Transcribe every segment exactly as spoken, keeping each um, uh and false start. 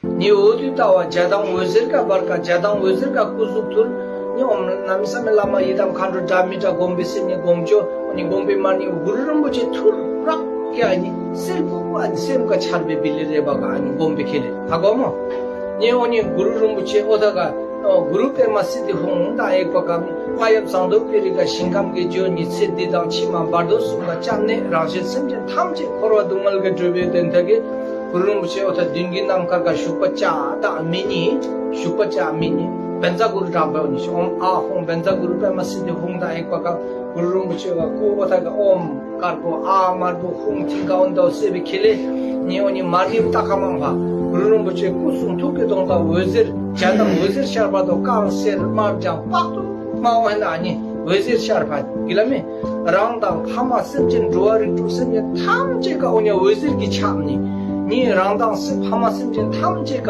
ནི་འོ་དུས་ལྟ་བ་རྒྱ་དང་འོད་ཟེར་ཀ་བར་ཀ་རྒྱ་དང་འོད་ཟེར་ཀ་སྐུ་གཟུགས་ཐུར། ནི་ཨོམ་གནམ་མེད་ས་མེད་བླ་མ་ཡི་དམ་མཁའ་འགྲོ་སྒྲ་མི་སྒྲ་སྒོམ་པའི་སེམས་ནི་སྒོམ་ཆོ་ནི་སྒོམ་པའི་མ་ནི་གུ་རུ་རིན་པོ་ཆེ་ཐུར་རག་གི་ཨ་ནི་སེར་པོ་ཨ་ནི་སེམས་ཀ་ཆར་པའི་བི་ལི་རེ་བ་ཀ་ཨ་ནི་སྒོམ་པའི་ཁེ་ལེ་ཧ་གོ་མོ། ནི་ཨོ་ནི་གུ་རུ་རིན་པོ་ཆེ་ཨོ་ད་ག་གུ་རུ་པདྨ་སིདྡྷི་ཧཱུྃ་དང་ཨེ་པ་ཀ་རྔ་ཡབ་ཟངས་མདོག་དཔལ་རི་ཀ་ཞིང་ཁམས་ཀྱི་ཇོ་ཉི་ཚེ་འདི་དང་ཕྱི་མ་བར་དོ་གསུམ་ཀ་སྐྱབས་གནས་རང་གཞན་སེམས་ཅན་ཐམས་ཅད་འཁོར་བ་སྡུག་བསྔལ་གྱི་སྒྲོལ་བའི་དོན་དག་གི་གུ་རུ་རིན་པོ་ཆེ་ཨོ་ཐ་མདུན་གྱི་ནམ་མཁར་ཀ་བཞུགས་པ་བཅའ་དང་མི་ཉིད་བཞུགས་པ་བཅའ་མི་ཉིད་བཛྲ་གུ་རུ་དྲངས་པའི་ཨོ་ནི་ཨོཾ་ཨཱཿཧཱུྃ་བཛྲ་གུ་རུ་པདྨ་སིདྡྷི་ཧཱུྃ་དང་ཨེ་པ་ཀ་གུ་རུ་རིན་པོ་ཆེ་བ་སྐུ་ཨོ་ཐ་ག་ཨོཾ་དཀར་པོ་ཨཱཿདམར་པོ་ཧཱུྃ་མཐིང་ག་འོ་ནི་ཟེར་བའི་ཁེ་ལེ། ནི་ཨོ་ནི་མར་ནི་ཏ་ཀ་མང་བ་གུ་རུ་རིན་པོ་ཆེ་སྐུ་གསུང་ཐུགས་ཀྱི་གདོང་དང་འོད་ཟེར་རྒྱ་དང་འོད་ཟེར་ཤར་བ་དང་དཀར་སེར་དམར་ལྗང་དཔག་ཏུ་མ་འོ་ཧན་ཨ་ནི་འོད་ཟེར་ཤར་བ་གི་ལ་མེ། རང་དང་ཕ་མ་སེམས་ཅན་འགྲོ་བ་རིགས་དྲུག་སེམས་ཅན་ཐམས་ཅད་ཀ་ཨོ་ནི་འོད་ཟེར་གྱི་ཆགས་ནི། ནི་རང་དང་སེམས་ཕ་མ་སེམས་ཅན་ཐམས་ཅད་ཀ་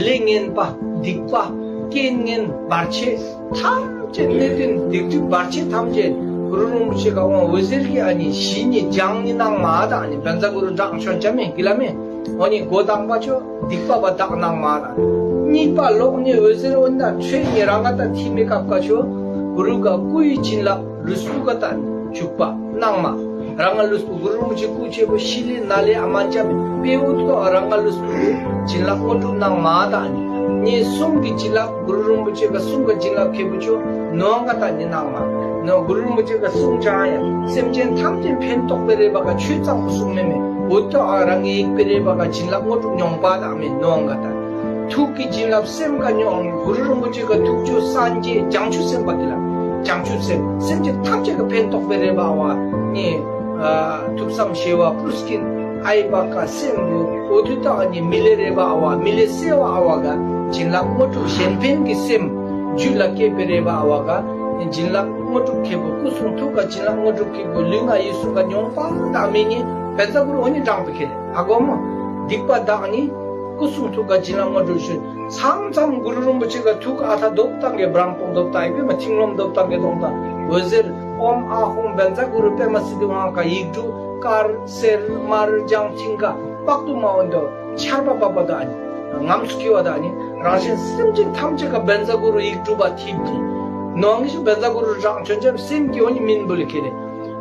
ལས་ངན་པ་སྡིག་པ་རྐྱེན་ངན་བར་ཆད་ཐམས་ཅད་གནད་དོན་སྡིག་སྒྲིབ་བར་ཆད་ཐམས་ཅད་གུ་རུ་རིན་པོ་ཆེ་ག་དབང་འོད་ཟེར་གྱི་ཨ་ནི་ཞི་ནི་སྦྱང་ནི་གནང་མ་དང་ནི་བཛྲ་གུ་རུ་དྲངས་ཆོ་ཅ་མེ་གི་ལ་མེ། འོ་ནི་འགོ་དང་པ་ཆོ་སྡིག་པ་བ་དག་གནང་མ་དང་གཉིས་པ་ལོག་ནི་འོད་ཟེར་འོ་ན་ཆོས་ནི་རང་ང་ད་ཐིམ་མི་སྐབས་ཀ་ཆོ་གུ་རུ་ག་སྐུ་ཡི་བྱིན་རླབས་ལུས་པོ་ག་ད་ནི་བྱུག་པ། གནང་མ། རང་ང་ལུས་པོ་གུ་རུ་རིན་པོ་ཆེ་སྐུ་ཆེ་པོ་ཤི་ལི་ན་ལི་ཨ་མ་ཅ་མི་དཔེ་འུ་ཐོག་རང་ང་ལུས་པོ་གི་བྱིན་རླབས་དངོས་གྲུབ་གནང་མ་དང་ནི། གསུང་གི་བྱིན་རླབས་གུ་རུ་རིན་པོ་ཆེ་ག་གསུང་གི་བྱིན་རླབས་ཁེ་པོ་ཆོ་ནོ་ང་ད་ནི་གནང་མ། ནོ་གུ་རུ་རིན་པོ་ཆེ་ག་གསུང་ཅ་ཡ་སེམས་ཅན་ཐམས་ཅད་ཕན་ཐོགས་པའི་རེ་བ་ག་ཆོས་གཙང་པོ་གསུང་མེ་མེ་འུ་ཐོག་ཨ་རང་གི་ཡིག་པའི་རེ་བ་ག་བྱིན་རླབས་དངོས་གྲུབ་མྱོང་པ་དང་མེ་ནོ་ང་ད། ཐུགས་ཀྱི་བྱིན་རླབས་སེམས་ཀ་མྱོང་གུ་རུ་རིན་པོ་ཆེ་ག་ཐུགས་ཆོས་སངས་རྒྱས་བྱང་ཆུབ་སེམས་དཔའ་དེ་ལ་བྱང་ཆུབ་སེམས་སེམས་ཅན་ཐམས་ཅད་ཀྱི་ཕན་ཐོགས་པའི་རེ་བ་བ་ནི་ཐུགས་བསམ་བཞེས་བ་པུ་རུ་སྐྱིན་ཨའི་བ་ཀ་སེམས་རུ་འོ་དུ་དག་ནི་མི་ལེ་རེ་བ་བ་མི་ལེ་སེ་བ་ཨ་བ་ག་བྱིན་རླབས་དངོས་གྲུབ་གཞན་ཕན་གྱི་སེམས་རྒྱུད་ལ་སྐྱེས་པའི་རེ་བ་ཨ་བ་ག་བྱིན་རླབས་དངོས་གྲུབ་ཁེ་པོ་སྐུ་གསུང་ཐུགས་ཀ་བྱིན་རླབས་དངོས་གྲུབ་ཁེ་པོ་ལུས་ངག་ཡིད་གསུམ་ཀ་མྱོང་པ་དག་མི་ཉིད་བཛྲ་གུ་རུ་འོ་ནི་དྲངས་པའི་ཁེ་ལེ་ཧ་གོ་མོ། སྡིག་པ་དག་ནི། སྐུ་གསུང་ཐུགས་ཀ་བྱིན་རླབས་དངོས་གྲུབ་ཞུ། མཚམས་མཚམས་གུ་རུ་རིན་པོ་ཆེ་ག་ཐུགས་ཨ་ཐ་རྡོབ་བཏང་གི་བྲང་ཁོག་རྡོབ་བཏང་ཡི་བེ་མ་ཐིང་ལོམ་རྡོབ་བཏང་གི་གདོང་དང་འོད་ཟེར་ཨོཾ་ཨཱཿཧཱུྃ་བཛྲ་གུ་རུ་པདྨ་སིདྡྷི་ཧཱུྃ་ཀ་ཡིག་དྲུག་དཀར་སེར་དམར་ལྗང་མཐིང་ག་དཔག་ཏུ་མ་འོ་འདོ་ཆར་པ་བབ་པ་དང་ཨ་ནི་ངམ་སུ་ཁེ་བ་དང་ཨ་ནི་རང་གཞན་སེམས་ཅན་ཐམས་ཅད་ཀ་བཛྲ་གུ་རུ་ཡིག་དྲུག་པ་ཐིབ་ཀྱི་ནོ་ངི་ཤི་བཛྲ་གུ་རུ་རང་བྱོན་ཅམ་སེམས་ཀྱི་འོ་ནི་མིན་བུ་ལི་ཁེ་ལེ།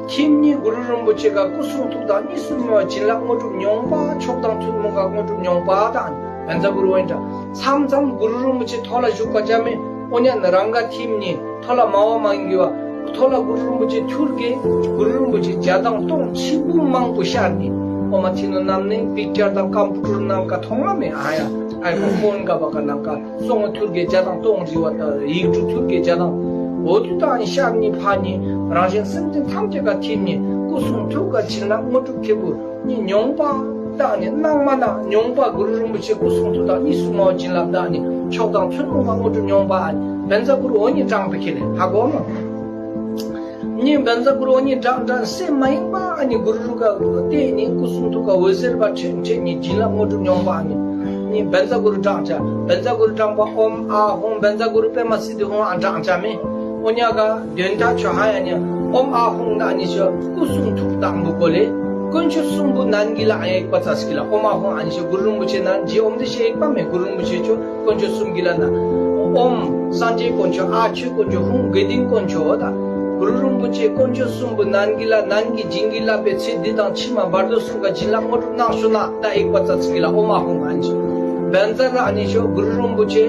ཁྱིམ་ནི་གུ་རུ་རིན་པོ་ཆེ་ག་སྐུ་གསུང་ཐུགས་དང་གཉིས་སུ་མེད་པ་བྱིན་རླབས་དངོས་གྲུབ་མྱོང་པ་མཆོག་དང་ཐུན་མོང་ག་དངོས་གྲུབ་མྱོང་པ་དང་བཛྲ་གུ་རུ་འོན་ཀྲ། མཚམས་མཚམས་གུ་རུ་རིན་པོ་ཆེ་ཐོ་ལ་བཞུགས་པ་ཅ་མེ་ཨོ་ཉ་ནི་རང་ག་ཁྱིམ་ནི་ཐོ་ལ་མ་བ་མ་ཡིན་གི་བ་ཐོ་ལ་གུ་རུ་རིན་པོ་ཆེ་ཐུར་གེ་གུ་རུ་རིན་པོ་ཆེ་བརྒྱ་དང་སྟོང་ཆིག་པུ་མང་པོ་ཤར་ནི་ཨོ་མ་ཐི་ནོ་རྣམ་གནས་པིག་ཅར་དང་ཀམ་པུ་ཊར་ནང་ག་མཐོང་ལ་མེ་ཨ་ཡ་ཨ་ཡ་ཀོན་ག་བ་ག་ནང་ག་སོང་བ་ཐུར་གེ་བརྒྱ་དང་སྟོང་རི་བ་དང་ཡིག་དྲུག་ཐུར་གེ་བརྒྱ་དང་། འོ་དུ་དང་ཤར་ནི་ཕ་ནི་རང་གཞན་སེམས་ཅན་ཐམས་ཅད་ཀ་ཐིམ་ནི་སྐུ་གསུང་ཐུགས་ཀ་བྱིན་རླབས་དངོས་གྲུབ་ཁེ་པོ་ནི་མྱོང་པ་དག་ནི་སྣང་མ་ན་མྱོང་པ་གུ་རུ་རིན་པོ་ཆེ་སྐུ་གསུང་ཐུགས་དང་གཉིས་སུ་མ་བ་བྱིན་རླབས་དག་ནི་མཆོག་དང་ཐུན་མོང་བ་དངོས་གྲུབ་མྱོང་པ་ཨ་ནི་བཛྲ་གུ་རུ་འོ་ནི་དྲངས་པའི་ཁེ་ལེ་ཧ་གོ་མོ། ནི་བཛྲ་གུ་རུ་འོ་ནི་དྲངས་དྲངས་སེམས་མ་ཡེངས་པ་ཨ་ནི་གུ་རུ་རུ་ག་བལྟས་ནི་སྐུ་གསུང་ཐུགས་ཀ་འོད་ཟེར་བ་ཁྲེག་ཁྲེག་ནི་བྱིན་རླབས་དངོས་གྲུབ་མྱོང་པ་ཨ་ནི་ནི་བཛྲ་གུ་རུ་དྲངས་ཅ། བཛྲ་གུ་རུ་དྲངས་པ་ཨོཾ་ཨཱཿཧཱུྃ་བཛྲ་གུ་རུ་པདྨ་སིདྡྷི་ཧཱུྃ་ཨ་དྲངས་ཅ་མེ། ཨོ་ཉ་ག་དོན་དག་ཆོ་ཧ་ཡ་ཉ་ཨོཾ་ཨཱཿཧཱུྃ་ན་ནི་ཤོ་སྐུ་གསུང་ཐུགས་དང་བུ་གོ་ལེ། དཀོན་མཆོག་གསུམ་པོ་ནན་གི་ལ་ཨ་ཡེག་པ་ཙ་སི་གི་ལ་ཨོཾ་ཨཱཿཧཱུྃ་ཨ་ནི་ཤོ་གུ་རུ་རིན་པོ་ཆེ་ན་ཇི་ཨོམ་དེ་ཤེ་ཡེག་པ་མེ་གུ་རུ་རིན་པོ་ཆེ་ཆོ། དཀོན་མཆོག་གསུམ་གྱི་ལ་ན། ཨོཾ་སངས་རྒྱས་དཀོན་མཆོག་ཨ་ཆོས་དཀོན་མཆོག་ཧཱུྃ་དགེ་འདུན་དཀོན་མཆོག་ད། གུ་རུ་རིན་པོ་ཆེ་དཀོན་མཆོག་གསུམ་པོ་ནན་གྱི་ལ་ནན་གྱི་བྱིན་གྱིས་བརླབས་པའི་ཚེ་འདི་དང་ཕྱི་མ་བར་དོ་གསུམ་ཀ་བྱིན་རླབས་དངོས་གྲུབ་གནང་ཤོག་ན་ད་ཨེག་པ་ཙ་ཚིག་གི་ལ་ཨོཾ་ཨཱཿཧཱུྃ་ཨན་ཞིག་བཛྲ་ལ་ཨ་ནི་ཤོ་གུ་རུ་རིན་པོ་ཆེ་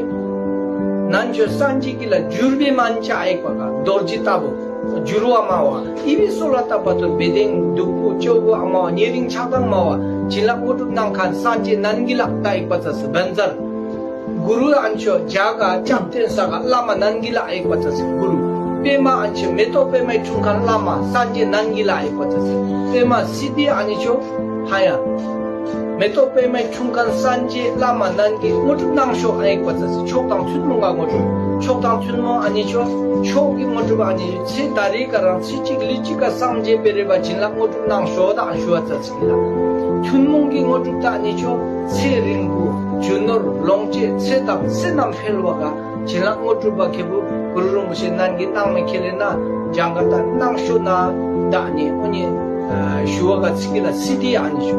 ནན་ཆོས་སངས་རྒྱས་ཀྱི་ལ་བསྒྱུར་བའི་མན་ཆ་ཨེག་པ་ཀ་རྡོ་རྗེ་ལྟ་བུ། བསྒྱུར་བ་སྨྲ་བ་ཨི་བི་སོ་ལ་ཏ་པ་ཏུར་བེ་དེང་བདུག་སྤོས་སྐྱོ་བོ་སྨྲ་བ་ཉེ་རིང་ཆགས་སྡང་སྨྲ་བ་བྱིན་རླབས་དངོས་གྲུབ་གནང་མཁན་སངས་རྒྱས་ནན་གྱི་ལ་ད་ཨེག་པ་ཙ་སི་བཛྲ། གུ་རུ་ཨན་ཆོ་རྒྱ་ག་ལྕགས་སྟེང་ས་ག་བླ་མ་ནན་གྱི་ལ་ཨེག་པ་ཙ་སི་གུ་རུ། པདྨ་ཨན་ཆོ་མེ་ཏོག་པདྨའི་འཁྲུངས་མཁན་བླ་མ་སངས་རྒྱས་ནན་གྱི་ལ་ཨེག་པ་ཙ་སི་པདྨ་སིདྡྷི་ཨན་ཆོ་ཧ་ཡ། མེ་ཏོག་པདྨའི་འཁྲུངས་མཁན་སངས་རྒྱས་བླ་མ་ནན་གྱི་དངོས་གྲུབ་གནང་ཤོག་ཨེག་པ་ཙ་སི་མཆོག་དང་ཐུན་མོང་ག་དངོས་གྲུབ་མཆོག་དང་ཐུན་མོང་ཨ་ནི་ཆོ་མཆོག་གི་དངོས་གྲུབ་ཨ་ནི་ཚེ་ད་རེས་ཀ་རང་ཚེ་གཅིག་ལུས་གཅིག་ག་སངས་རྒྱས་པའི་རེ་བ་བྱིན་རླབས་དངོས་གྲུབ་གནང་ཤོག་དང་ཞུ་བ་ཙ་སི་ལ་ཐུན་མོང་གི་དངོས་གྲུབ་ད་ཨ་ནི་ཆོ་ཚེ་རིང་པོ་རྒྱུ་ནོར་ལོངས་སྤྱོད་ཚེ་དང་ཚེ་རྣམས་འཕེལ་བ་ག་བྱིན་རླབས་དངོས་གྲུབ་པ་ཁེ་པོ་གུ་རུ་རིན་པོ་ཆེ་ནན་གྱི་གནང་མེ་ཁེ་ལེ་ན་ཇང་ག་ཏ་གནང་ཤོ་ན་ད་ནི་ཨོ་ནི་ཞུ་བ་ག་ཚིག་གི་ལ་སི་ཏི་ཨ་ནི་ཤོ་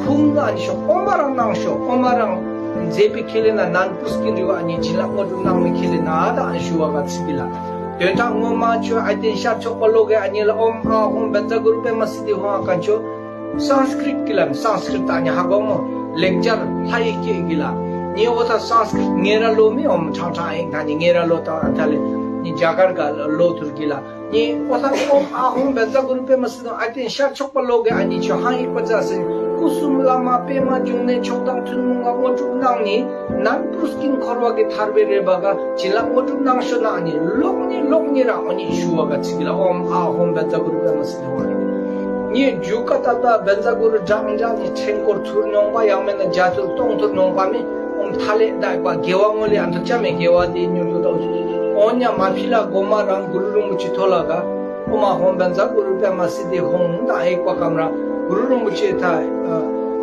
ཧུང་ག་ཨ་ནི་ཤོ་ཨོ་མ་རང་གནང་ཤོ་ཨོ་མ་རང་ མཛད་པའི་ཁས་ལེན་ན་ནན་པུར་སྐྱིན་རི་བ་ཨ་ནི་བྱིན་རླབས་དངོས་གྲུབ་གནང་མི་ཁས་ལེན་ན་ད་ཨ་ཞུ་བ་ག་ཚིག་གི་ལ། དོན་དག་ངོ་མ་ཆོས་ཨ་ཏིན་ཤར་ཕྱོགས་པ་ལོ་གེ་ཨ་ནི་ལ་ཨོམ་ཨ་ཧོམ་བཛྲ་གུ་རུ་པདྨ་སིདྡྷི་ཧོང་ཨ་ཀ་ཆོ། སཾ་སྐྲྀཏ་གི་ལ་སཾ་སྐྲྀཏ་ཨ་ནི་ཧ་གོ་མོ། ལེགས་སྦྱར་ལྷ་ཡི་སྐད་གི་ལ། ཉི་འོ་ད་སཾ་སྐྲྀཏ་ངེ་ར་ལོ་མི་ཨོམ་ཁྲང་ཁྲང་ཨིན་ད་ནི་ངེ་ར་ལོ་ད་ཨ་ཐ་ལེ། ཉི་རྒྱ་གར་ག་ལོ་ཐུར་གི་ལ། ནི་ཨོ་ཐ་ཨོམ་ཨ་ཧོམ་བཛྲ་གུ་རུ་པདྨ་སིདྡྷི་ཨ་ཏིན་ཤར་ཕྱོགས་པ་ལོ་གེ་ཨ་ནི་ཆོ་ཧང་ཡིག་པ་ཙ་སེ། སྐུ་གསུམ་བླ་མ་པདྨ་འབྱུང་གནས་མཆོག་དང་ཐུན་མོང་ག་དངོས་གྲུབ་གནང་ནི། ནན་པུར་སྐྱིན་འཁོར་བ་གི་ཐར་པའི་རེ་བ་ག་བྱིན་རླབས་དངོས་གྲུབ་གནང་ཤོ་ན་ནི་ལོག་ནི་ལོག་ནི་ར་ཨོ་ནི་ཞུ་བ་ག་ཚིག་གི་ལ་ཨོམ་ཨ་ཧོམ་བཛྲ་གུ་རུ་པདྨ་སིདྡྷི་ཧོང་ཨ་ནི། ངས་རྒྱུ་ཀ་ཏ་ཏ་བཛྲ་གུ་རུ་བགྲང་བགྲང་ནི་ཕྲེང་སྐོར་ཐུར་མྱོང་པ་ཡང་མེད་ན་བརྒྱ་ཐུར་སྟོང་ཐུར་མྱོང་པ་མེད། ཨོམ་ཐ་ལེ་ད་ཡིག་པ་དགེ་བ་ངོ་ལེ་ཨ་མཐུ་ཆ་མེད་དགེ་བ་དེ་མྱུར་དུ་ཏོག་ཨོ་ཉ་མ་ཕི་ལ་གོ་མ་རང་གུ་རུ་རིན་པོ་ཆེ་ཐོ་ལ་ག་ཨོ་མ་ཧོམ་བཛྲ་གུ་རུ་པདྨ་སིདྡྷི་ཧོང་ད་ཡིག་པ་གམ་ར་གུ་རུ་རིན་པོ་ཆེ་ད་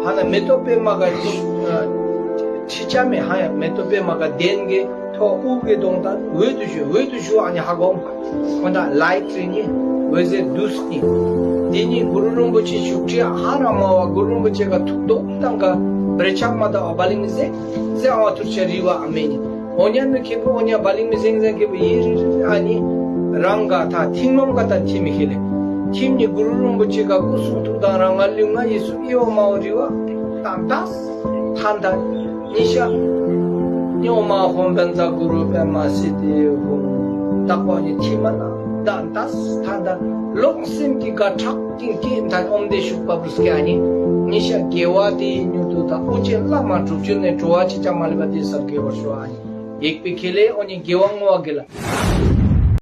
ཧ་ན་མེ་ཏོག་པདྨ་ག་ཁྲི་ཆ་མེད་ཧ་ཡ་མེ་ཏོག་པདྨ་ག་གདན་གི་ཐོག་དབུ་གི་གདོང་ད་འོད་དུ་ཞུ་འོད་དུ་ཞུ་ཨ་ནི་ཧ་གོ་མ། ཁོ་ན་ལའིཊ་རེ་ནི་འོད་ཟེར་དུས་ནི། དེ་ནི་གུ་རུ་རིན་པོ་ཆེ་བཞུགས་ཁྲི་ཧ་ར་མ་བ་གུ་རུ་རིན་པོ་ཆེ་ག་ཐུགས་རྡོ་དང་ག་བྲེ་ཆག་མ་ད་བ་བ་ལིང་ཟེ་ཟེ་ཨ་བ་ཐུར་ཆ་རི་བ་ཨ་མེ་ནི། འོ་ཉ་ནི་ཁེ་པོ་འོ་ཉ་བ་ལིང་མི་ཟེང་ཟེང་ཁེ་པོ་ཡི་རི་རི་ཨ་ནི། རང་ག་ཐ་ཐིམ་མམ་ག་ད་ཐིམ་མི་ཁེ་ལེ། ཐིམ་ནི་གུ་རུ་རིན་པོ་ཆེ་ག་སྐུ་གསུང་ཐུགས་དང་རང་ང་ལུས་ངག་ཡིད་གསུམ་ཨི་བ་མ་བ་རི་བ་དང་ད་ཐ་ད། ཉི་ཤ། ཉི་འོ་མ་ཧོམ་བཛྲ་གུ་རུ་པདྨ་སིདྡྷི་ཧོམ། བདག་པོ་ཉི་ཐི་མ་ན་ད་ད་ཐ་ད། ལོག་སེམས་ཀྱི་དགའ་ཁྲག་ཀྱི་སྐད་མཐའ་ཨོམ་དེ་ཤུག་པ་བུ་སྐྱ་ནི། ཉི་ཤ་དགེ་བ་དེའི་མྱུར་དུ་ད་ཨོ་ཅེ་བླ་མ་གྲུབ་ཆེན་ནས་གྲོལ་བ་ཅི་ཅང་མ་ལུས་པ་དེ་ས་དགེ་བར་ཤོག་ཨ་ནི། ཡེག་པི་ཁེ་ལེ་ཨོ་ཉི་དགེ་བ་བསྔོ་བ་དགེ་ལ།